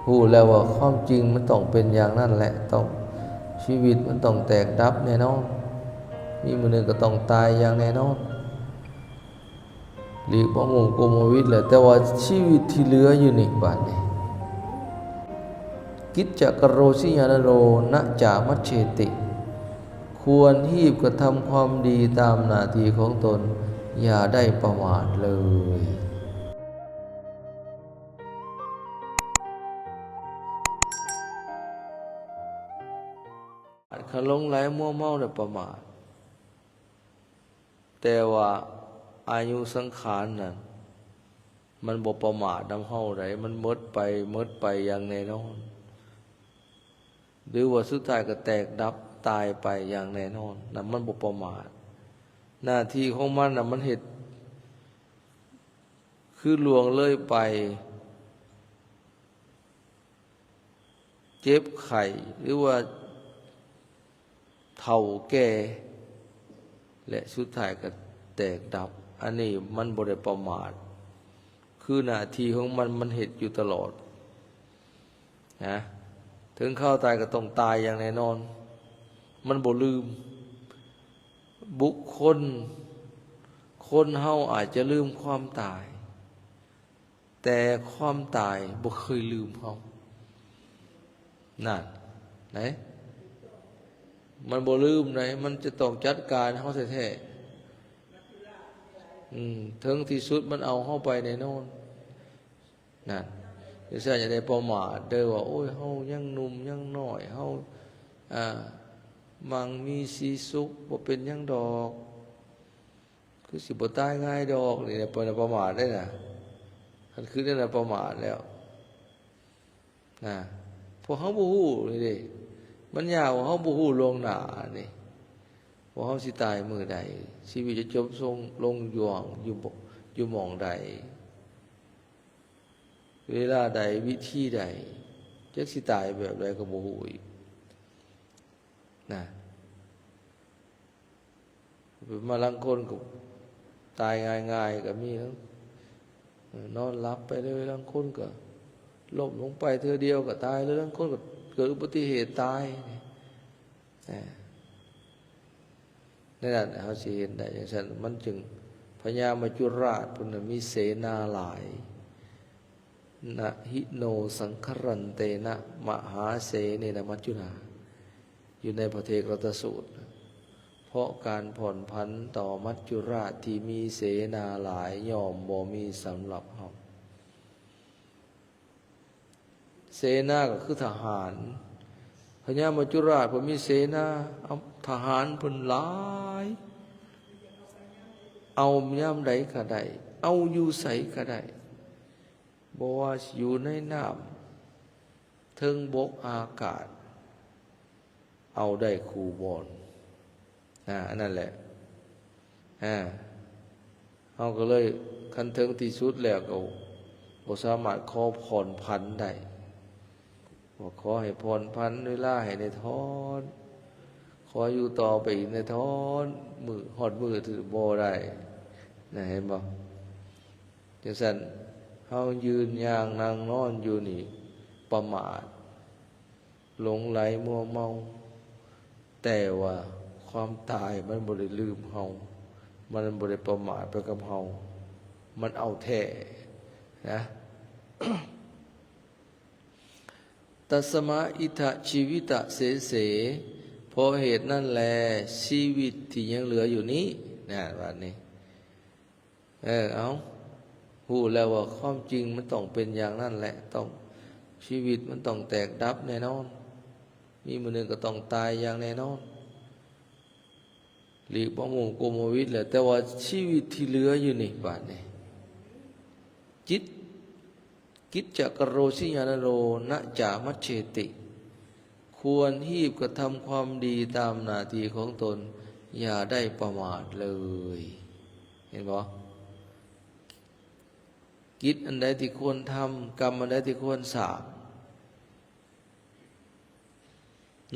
ຮູ້ແລ້ວວ່າຄວາມຈິງມັນຕ້ອງເປັນຢ່າງນັ້ນແຫຼະ, ຕ້ອງ ຊີວິດມັນຕ້ອງແຕກດັບແນ່ນອນ, ມີມື້ໜຶ່ງກໍຕ້ອງຕາຍຢ່າງແນ່ນອນ. ຫຼີກມາມຸມກຸມມະວິດແຫຼະ, ແຕ່ວ່າຊີວິດທີ່ເຫຼືອຢູ່ນີ້ ບາດນີ້ ກິດຈະກະໂຣຊິຍານະໂຣ ນະຈາມັດເຊຕິ, ຄວນຮີບກະທຳຄວາມດີຕາມໜ້າທີ່ຂອງຕົນ, ຢ່າໄດ້ປະໝາດເລີຍ. ຄັນຫຼົງໄຫຼມົວເມົາແລ້ວປະໝາດ, ແຕ່ວ່າອາຍຸສັງຂານນັ້ນ ມັນບໍ່ປະໝາດນຳເຮົາໃດ, ມັນໝົດໄປ, ໝົດໄປຢ່າງແນ່ນອນ, ຫຼືວ່າສຸດທ້າຍກໍແຕກດັບຕາຍໄປຢ່າງແນ່ນອນ, ນັ້ນມັນບໍ່ປະໝາດ. ໜ້າທີ່ຂອງມັນນະ ມັນເຮັດຄືລ່ວງເລີຍໄປ, ເຈັບໄຂ້ ຫຼືວ່າເຖົ້າແກ່ ແລະ ສຸດທ້າຍກໍແຕກດັບ. ອັນນີ້ມັນບໍ່ໄດ້ປະໝາດ, ຄືໜ້າທີ່ຂອງມັນ ມັນເຮັດຢູ່ຕະຫຼອດນະ. ເຖິງຄາວຕາຍກໍຕ້ອງຕາຍຢ່າງແນ່ນອນ, ມັນບໍ່ລືມ. ບຸກຄົນ, ຄົນເຮົາອາດຈະລືມຄວາມຕາຍ, ແຕ່ຄວາມຕາຍບໍ່ເຄີຍລືມເຮົາ. ນັ້ນ ໄດ໋ ມັນບໍ່ລືມໃດ໋, ມັນຈະຕ້ອງຈັດການເຮົາແທ້ໆ. ອືມ ເຖິງທີ່ສຸດມັນເອົາເຮົາໄປແນ່ນອນ. ນັ້ນ ຈັ່ງຊັ້ນຢ່າໄດ້ປະໝາດເດີ້ວ່າ ໂອ້ຍ ເຮົາຍັງໜຸ່ມຍັງນ້ອຍ, ເຮົາ ອ່າ ມັງມີສີສຸກ, ບໍ່ເປັນຫຍັງດອກ. ຄືຊິບໍ່ຕາຍງ່າຍດອກ, ນີ້ແຫຼະປະ ປະໝາດເດ້ນະ. ຄັນຄືແນວນັ້ນປະໝາດແລ້ວນະ. ພວກເຮົາບໍ່ຮູ້ນີ້ເດ້, ມັນຍາກວ່າເຮົາບໍ່ຮູ້ລ່ວງໜ້ານີ້ ວ່າເຮົາຊິຕາຍມື້ໃດ, ຊີວິດຈະຈົບລົງ ລົງຢ່ວງຢູ່ ຢູ່ໝ່ອງໃດ, ເວລາໃດ, ວິທີໃດ, ຈັກຊິຕາຍແບບໃດກໍບໍ່ຮູ້ອີກນະ. ມາລາງຄົນກໍຕາຍງ່າຍໆກໍມີ, ນອນຫຼັບໄປເລີຍ, ລາງຄົນກໍລົ້ມລົງໄປເທື່ອດຽວກໍຕາຍເລີຍ, ລາງຄົນກໍເກີດອຸບັດຕິເຫດຕາຍ. ໃນນັ້ນເຮົາຊິເຫັນໄດ້ຈັ່ງຊັ້ນ, ມັນຈຶ່ງ ພະຍາມັດຈຸລາດເພິ່ນນະມີເສນາຫຼາຍ. ນະຫິໂນສັງຄະຣັນເຕນະ ມະຫາເສເນນະ ມັດຈຸນາ, ຢູ່ໃນພະເທກລັດຕະສູດ, ເພາະການຜ່ອນຜັນຕໍ່ມັດຈຸລາດທີ່ມີເສນາຫຼາຍ ຍ່ອມບໍ່ມີສຳລັບເຮົາ. ເສນາກໍຄືທະຫານ, ພະຍາມັດຈຸລາດເພິ່ນມີເສນາ, ເອົາ ທະຫານເພິ່ນຫຼາຍ, ເອົາຍາມໃດກໍໄດ້, ເອົາຢູ່ໃສກໍໄດ້. ບໍ່ວ່າຊິຢູ່ໃນນ້ຳ, ເທິງບົກ, ອາກາດ, ເອົາໄດ້ຄູ່ບ່ອນ. ອາ ອັນນັ້ນແຫຼະ. ອາ ເຮົາກໍເລີຍ, ຄັນເຖິງທີ່ສຸດແລ້ວກໍບໍ່ສາມາດຂໍຜ່ອນຜັນໄດ້, ວ່າຂໍໃຫ້ຜ່ອນຜັນເວລາໃຫ້ໄດ້ທ້ອນ, ຂໍຢູ່ຕໍ່ໄປອີກແດ່ທ້ອນ, ມື້ ຮອດມື້ທີ່ບໍ່ໄດ້ນະ, ເຫັນບໍ່? ຈັ່ງຊັ້ນ ເຮົາຢືນຍ່າງນັ່ງນອນຢູ່ນີ້ປະໝາດ, ຫຼົງໄຫຼມົວເມົາ, ແຕ່ວ່າຄວາມຕາຍມັນບໍ່ໄດ້ລືມເຮົາ, ມັນບໍ່ໄດ້ປະໝາດໄປກັບເຮົາ, ມັນເອົາແທ້ນະ. ຕັດສະມາອິດຖະຊີວິຕະເສເສ, ເພາະເຫດນັ້ນແລ ຊີວິດທີ່ຍັງເຫຼືອຢູ່ນີ້, ນະ ບາດນີ້ ເອີ ເອົາ ຮູ້ແລ້ວວ່າຄວາມຈິງມັນຕ້ອງເປັນຢ່າງນັ້ນແຫຼະ, ຕ້ອງ ຊີວິດມັນຕ້ອງແຕກດັບແນ່ນອນ, ມີມື້ໜຶ່ງກໍຕ້ອງຕາຍຢ່າງແນ່ນອນ. ຫຼີກມາມຸມກຸມມະວິດແຫຼະ, ແຕ່ວ່າຊີວິດທີ່ເຫຼືອຢູ່ນີ້ ບາດນີ້ ຈິດ ກິດຈະກະໂຣຊິຍານະໂຣ ນະຈາມັດເຊຕິ, ຄວນຮີບກະທຳຄວາມດີຕາມໜ້າທີ່ຂອງຕົນ, ຢ່າໄດ້ປະໝາດເລີຍ. ເຫັນບໍ່? ກິດອັນໃດທີ່ຄວນທຳ, ກຳອັນໃດທີ່ຄວນສ້າງ,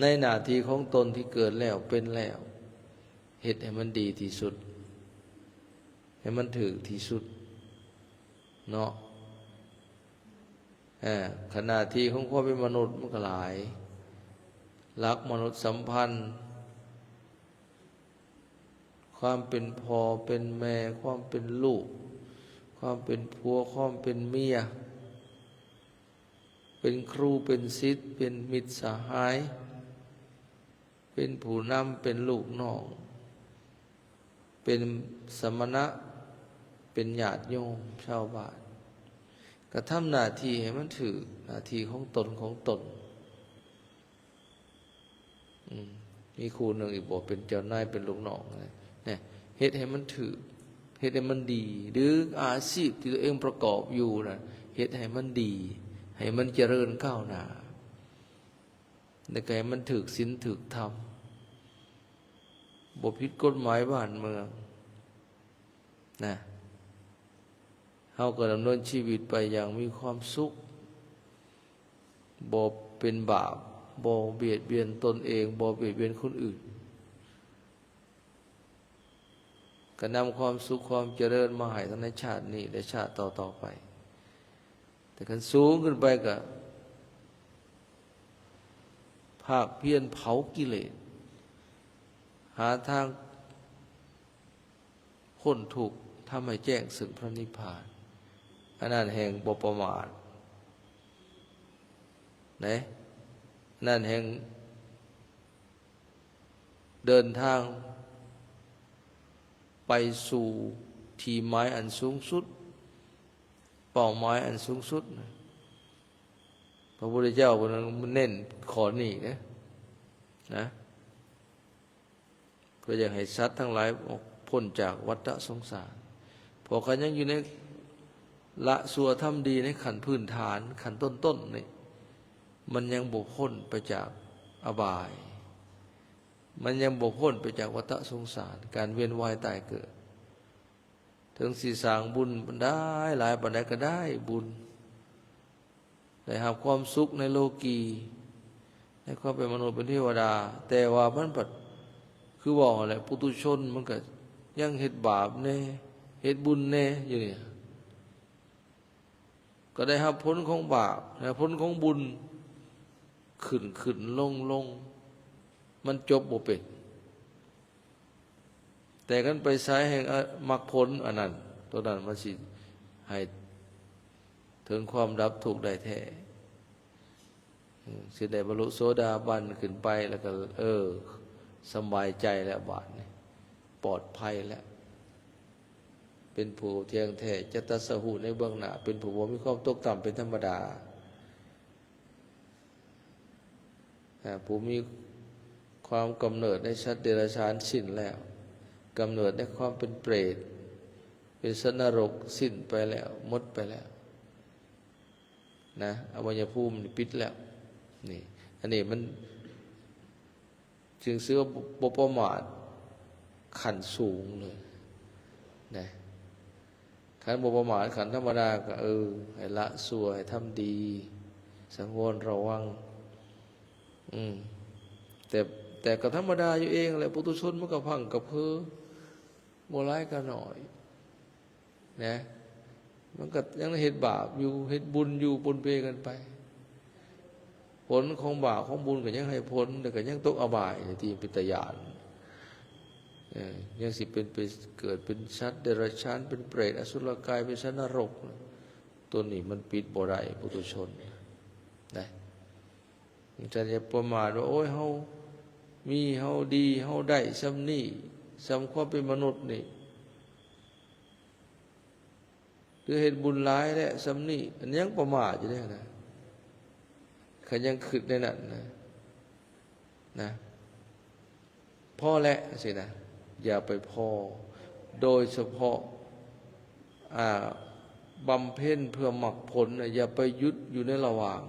ໃນໜ້າທີ່ຂອງຕົນທີ່ເກີດແລ້ວເປັນແລ້ວ, ເຮັດໃຫ້ມັນດີທີ່ສຸດ, ໃຫ້ມັນຖືກທີ່ສຸດເນາະ. ເອີ ຂະໜາດທີ່ຂອງຄວາມເປັນມະນຸດມັນກໍຫຼາຍ ຫຼັກມະນຸດສຳພັນ ຄວາມເປັນພໍ່ເປັນແມ່ ຄວາມເປັນລູກ ຄວາມເປັນຜົວ ຄວາມເປັນເມຍ ເປັນຄູເປັນສິດ ເປັນມິດສະຫາຍ ເປັນຜູ້ນຳ ເປັນລູກນ້ອງ ເປັນສະມະນະ ເປັນຍາດໂຍມຊາວບ້ານ ກະທຳໜ້າທີ່ໃຫ້ມັນຖືກ ໜ້າທີ່ຂອງຕົນ ຂອງຕົນ. ອືມ ມີຄູ່ໜຶ່ງອີກບໍ່ ເປັນເຈົ້ານາຍ ເປັນລູກນ້ອງນະ ເຮັດໃຫ້ມັນຖືກ ເຮັດໃຫ້ມັນດີ ຫຼືອາຊີບທີ່ຕົວເອງປະກອບຢູ່ນະ ເຮັດໃຫ້ມັນດີ ໃຫ້ມັນຈະເລີນກ້າວໜ້າ ແລ້ວກໍໃຫ້ມັນຖືກສິນຖືກທຳ ບໍ່ຜິດກົດໝາຍບ້ານເມືອງນະ ເຮົາກໍດຳເນີນຊີວິດໄປຢ່າງມີຄວາມສຸກ ບໍ່ເປັນບາບ ບໍ່ບຽດບຽນຕົນເອງ ບໍ່ບຽດບຽນຄົນອື່ນ ກະນຳຄວາມສຸກຄວາມຈະເລີນມາໃຫ້ທັງໃນຊາດນີ້ ແລະ ຊາດຕໍ່ໆໄປ. ແຕ່ຄັນສູງຂຶ້ນໄປກະພາກພຽນເຜົາກິເລດ ຫາທາງ ພົ້ນທຸກ ທຳໃຫ້ແຈ້ງເຊິ່ງພະນິບພານ ອັນນັ້ນແຮ່ງບໍ່ປະໝາດເດ້ ອັນນັ້ນແຮ່ງເດີນທາງໄປສູ່ທີ່ໝາຍອັນສູງສຸດ ເປົ້າໝາຍອັນສູງສຸດນະ. ພະພຸດທະເຈົ້າເພິ່ນເນັ້ນຂໍ້ນີ້ເດ້ນະ. ເພື່ອຢາກໃຫ້ສັດທັງຫຼາຍອອກພົ້ນຈາກວັດຕະສົງສານ ເພາະຄັນຍັງຢູ່ໃນລະຊົ່ວທຳດີໃນຂັ້ນພື້ນຖານ ຂັ້ນຕົ້ນໆນີ້ ມັນຍັງບໍ່ພົ້ນໄປຈາກອະບາຍ ມັນຍັງບໍ່ພົ້ນໄປຈາກວັດຕະສົງສານ ການວຽນວ່າຍຕາຍເກີດ. ເຖິງຊິສ້າງບຸນໄດ້ຫຼາຍປານໃດກໍໄດ້ບຸນ ໄດ້ຮັບຄວາມສຸກໃນໂລກີ ໃນຄວາມເປັນມະນຸດເປັນເທວະດາ ແຕ່ວ່າມັນພັດ ຄືເວົ້າຫັ້ນແຫຼະ ປຸຖຸຊົນມັນກໍຍັງເຮັດບາບແດ່ ເຮັດບຸນແດ່ຢູ່ນີ້ ກໍໄດ້ຮັບຜົນຂອງບາບ ແລະ ຜົນຂອງບຸນ ຂຶ້ນໆລົງໆ ມັນຈົບບໍ່ເປັນ. ແຕ່ຄັນໄປສາຍແຫ່ງ ອະ ມັກຜົນ ອັນນັ້ນ ຕົວນັ້ນມັນຊິໃຫ້ເຖິງຄວາມດັບທຸກໄດ້ແທ້ ເຊິ່ງໄດ້ບັນລຸໂສດາບັນຂຶ້ນໄປ ແລ້ວກໍ ເອີ ສະບາຍໃຈແລ້ວບາດນີ້ ປອດໄພແລ້ວ ເປັນຜູ້ທ່ຽງແທ້ ຈະຕັດສະຫູໃນເບື້ອງໜ້າ ເປັນຜູ້ບໍ່ມີຄວາມຕົກຕ່ຳເປັນທຳມະດາ. ອາ ຜູ້ມີຄວາມກຳເນີດໃນສັດເດຍລະສານສິ້ນແລ້ວ ກຳເນີດໃນຄວາມເປັນເປດ ເປັນສັດນະລົກສິ້ນໄປແລ້ວ ໝົດໄປແລ້ວນະ ອະໄວຍະພູມນີ້ປິດແລ້ວ ນີ້ ອັນນີ້ມັນ ຈຶ່ງຊື່ວ່າບໍ່ປະໝາດຂັ້ນສູງເລີຍນະ. ຄັນບໍ່ປະໝາດຂັ້ນທຳມະດາກໍ ເອີ ໃຫ້ລະຊົ່ວ ໃຫ້ທຳດີ ສັງວອນລະວັງ ອືມ ແຕ່ ແຕ່ກໍທຳມະດາຢູ່ເອງແຫຼະ ປຸຖຸຊົນມັນກໍພັ່ງກະເພີ ບໍ່ຫຼາຍກໍໜ້ອຍ ນະ ມັນກໍຍັງເຮັດບາບຢູ່ ເຮັດບຸນຢູ່ ປົນເປກັນໄປ ຜົນຂອງບາບຂອງບຸນກໍຍັງໃຫ້ຜົນ ແລ້ວກໍຍັງຕົກອະບາຍທີ່ເປັນຕາຢ້ານ ເອີ ຍັງຊິເປັນໄປເກີດເປັນສັດເດຍລະສານ ເປັນເປດ ອະສຸລະກາຍ ເປັນສັດນະລົກ ຕົວນີ້ມັນປິດບໍ່ໄດ້ ປຸຖຸຊົນນະ. ທ່ານຢ່າປະໝາດວ່າ ໂອ້ຍ ເຮົາມີ ເຮົາດີ ເຮົາໄດ້ຊ່ຳນີ້ ຊ່ຳຄວາມເປັນມະນຸດນີ້ ຫຼືເຮັດບຸນຫຼາຍແລ້ວຊ່ຳນີ້ ອັນຍັງປະໝາດຢູ່ເດ້ນະ ຄັນຍັງຄິດໃນນັ້ນນະ ນະ ພໍແລ້ວຊີ້ນະ ຢ່າໄປພໍ ໂດຍສະເພາະ ອາ ບຳເພັນເພື່ອມັກຜົນນະ ຢ່າໄປຢຸດຢູ່ໃນລະຫວ່າງ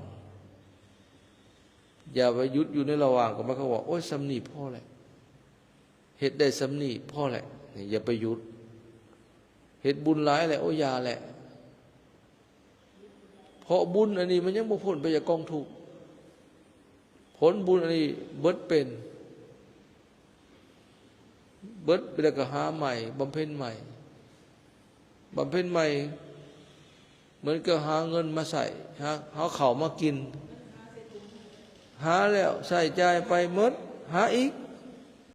ຢ່າໄປຢຸດຢູ່ໃນລະຫວ່າງ ກໍໝາຍຄວາມວ່າ ໂອ້ຍ ຊ່ຳນີ້ພໍແລ້ວ ເຮັດໄດ້ຊ່ຳນີ້ພໍແລ້ວ ນີ້ ຢ່າໄປຢຸດ ເຮັດບຸນຫຼາຍແລ້ວ ໂອ້ຍ ຢ່າແຫຼະ ເພາະບຸນອັນນີ້ມັນຍັງບໍ່ພົ້ນໄປຈາກກອງທຸກ ຜົນບຸນອັນນີ້ເບິດເປັນ ເບິດໄປແລ້ວກໍຫາໃໝ່ ບຳເພັນໃໝ່ ບຳເພັນໃໝ່ ເໝືອນກັບຫາເງິນມາໃຊ້ ຫາ ຫາເຂົ້າມາກິນ ຫາແລ້ວໃຊ້ຈ່າຍໄປໝົດ ຫາອີກ